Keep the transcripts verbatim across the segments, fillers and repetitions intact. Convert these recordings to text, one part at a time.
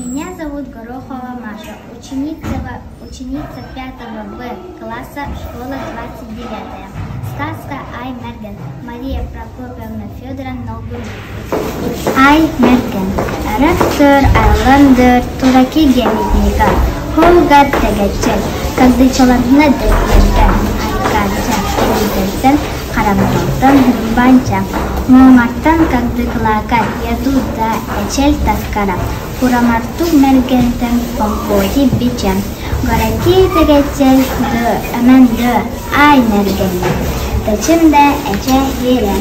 Меня зовут Горохова Маша, ученица, ученица пятого Б класса, школа двадцать девятая. Сказка «Ай мэргэн». Мария Прокопьевна Фёдорова, Нолгун. Ай мэргэн. Ырыктыр айландыр тураки генитника. Холгар тегечел, кагдыгдылар на дегерден, айкарча, кирдерден, карампалтан, румбанча. Муңартан кагдыгдылар, яду да эчел таскара. Курамарту мэргэнтэн компоти биче. Городтан тегечел ды, эмен ды, ай мэргэни. Тэчим да эче хире.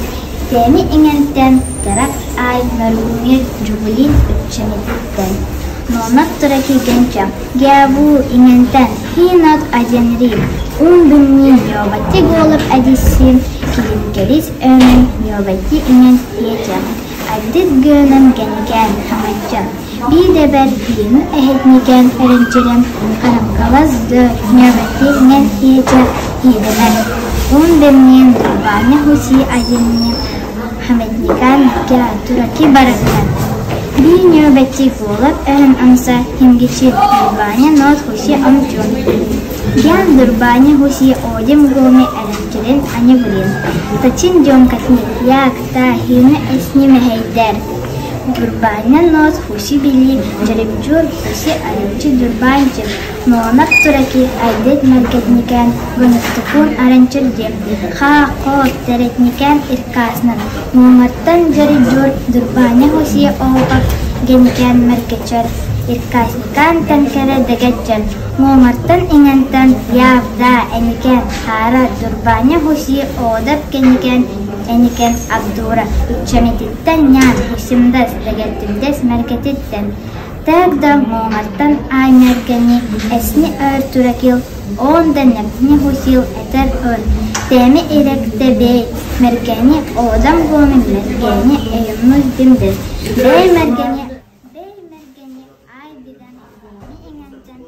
Тэми ингентэн тэрэг ай мэргэн жугулин үтчэмититтэн. Нуунаб тураки гэнча. Гяву ингентэн хинаг аденри. Ун дымни нёбати голуб адисим. Килингерис өөмэн нёбати ингент хиече. Аддыт гөөнэн гэникэн хамачча. Би дэбэр биин эхитникэн эринчирим. Карамкалас ды нёбати ингент хиече, идэмэр. Ун дымни дурбаня хуси аденни хамэтникэн гя тураки барагдан. Би нёбати голуб эһэн амса химгичи дурбаня ноот хуси амчун. Гян дурбаня хуси одим гуми эринчирин ани вылин. Тачин дён катни, як та хины эсни мэхэйдэр. Дурбаня ноот хуси били жэрибжур хуси аринчи дурбанчик. Нуунаб тураки айдыт мэргэтникэн гунуктукун аринчирди. Ха-хо тэрэтникэн иркаснан. Муңартан жэрибжур дурбаня хуси оохо гэникэн мэргэчэр. Иркасникан тэнкэрэ дэгэтчэн. Муңартан ингентэн яв да эникэн хаара дурбаня хуси оодаб гэникэн эникэн абдуура. Үтчэмититтэн нян хусимдэс дэгэтимдэс мэргэтиттэн. Тагда муңартан ай мэргэни эсни өр туракил, оон да нэбтни хусил этэр өр. Тэми ирэг тэбэй мэргэни оодам гуми мэргэни эймнус димдэс. Бэй мэргэни, бэй мэргэни ай бидэн гуми ингентэн